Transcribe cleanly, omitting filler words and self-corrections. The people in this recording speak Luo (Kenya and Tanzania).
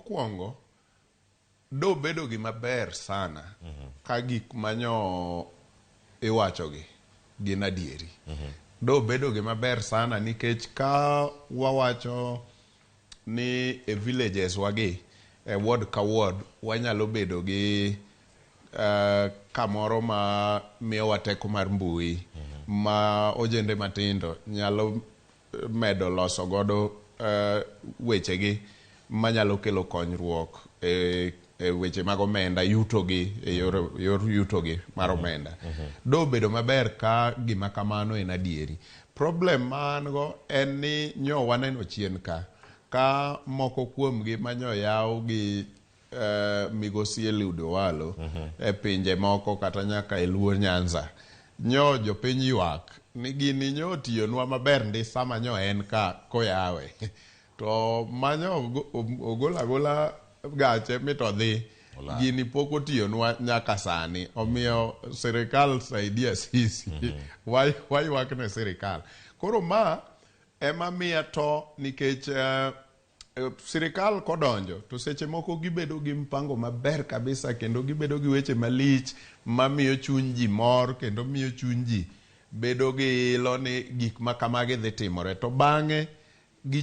Mokwongo, dobedo gima ber sana ka gik manyo iwachogi gin adieri. Dobedo gima ber sana nikech ka wawacho ni e villages wagi, e ward ka ward, wanyalo bedo gi kamoro ma miyowa teko mar mbui ma ojende matindo nyalo medo loso godo wechegi manyalo kelo konyruok e weche mag omenda, yutogi e yor yutogi mar omenda. Dobedo maber ka gima kamano en adieri. Problem ma an go en ni nyo waneno chien ka moko kuomgi manyo yaw gi migosi Eliud Owalo e pinje moko kata nyaka e Luo Nyanza, nyo jopiny ywak ni gini nyo otiyonwa maber ndi sama nyo en ka koyawe, to manyo ogolo agola gache mito dhi. Olal. Gini pok otiyonwa nyaka sani. Omiyo sirikal saidia sisi. Waywak ne sirikal. Koro ma ema miya to nikech sirikal kodonjo to seche moko gibedo gi mpango maber kabisa, kendo gibedo gi weche malich mamiyo chuny ji mor, kendo miyo chuny ji bedo gi ilo ni gik ma kamagi dhi timore, to bang'e